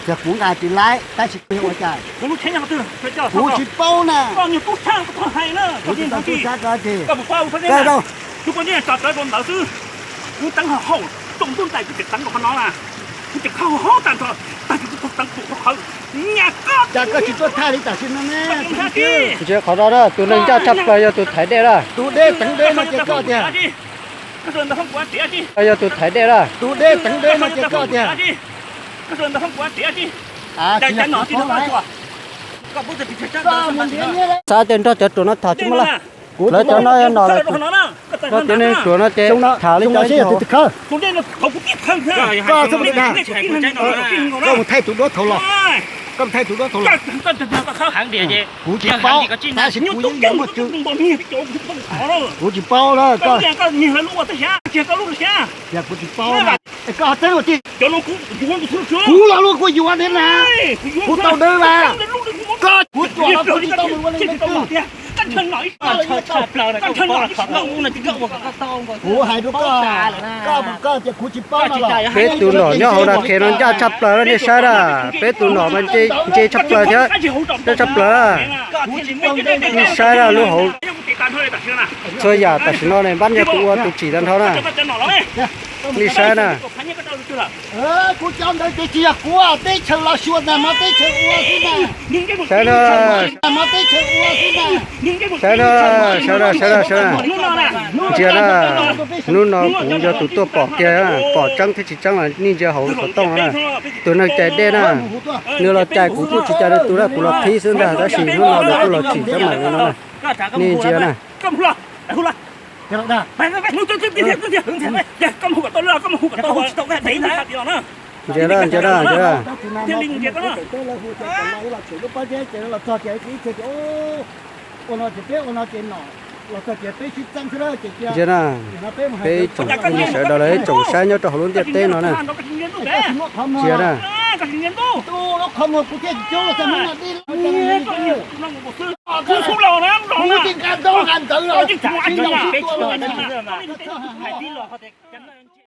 Tias kuv nqa tsis laib tab sis kuv ua cas? Kuv tsis paub na. Kuv tsis tau tub sab koj ces. Cas koj tsis tuaj thaj li tam sim no ne? Ntsia qhov no na, tus neeg ncaj tshaj plaws yog tus thaiv dej na. Tus dej teev dej no ces koj tiag. Yog tus thaiv dej na. Tus dej teev dej no ces koj tiag. Xav tias nrog cov ruam no tham tsis muaj lawm. Lawv cov no yog no lawm. Cov neeg ruam no ces tham li cov ib tug. Koj mus thaij tus duab thaud los. Koj mus thaij tus duab thaud los. Kuv tsis paub, tab sis kuv yeej yuav muaj tswv. Kuv tsis paub lawm koj. Kuv tsis paub. Koj tseeb ua tij. Kuv los luaj kuj yuav thiab na. Kuv tau dawb mas. Koj kuv tsuam los kuv tsis tau mus ua leej twg. Kuv hais rau koj, koj mus koj tias kuv tsis paub no los. Peb tus nom nyob hauv dav qhev no ncaj tshaj plaws na, nej saib na. Peb tus nom mas ntse tshaj plaws thiab, ncaj tshaj plaws. Nej saib na, lub hauv txhua yam tam sim no ne, npab nyiaj tus ua tus tsim tag nrho na. Nej saib na. Kuv cov ntawd ces tsis yog kuv, teb chaws los xyuas ntag, hmov teb chaws ua xwb na. Saib na, saib na, saib na, saib na, saib na. Ntsia na, hnub no kuv yog tus tuaj pom kiag, pom tseeb thiab tsis tseeb los nej ntsia hauv xov tooj no na. Tus neeg cais dej na, nws los cais kuv kuj tsis cais nws tus na, kuv los qhib xwb ntag, tab sis hnub no nws kuj los tsim teeb meem li no na. Nej ntsia na. Ntsia na, ntsia na. Ntsia na, peb ib tsoom phooj ywg sawv daws los ib tsoom saib nyob rau hauv lub ntiaj teb no na. Ntsia na.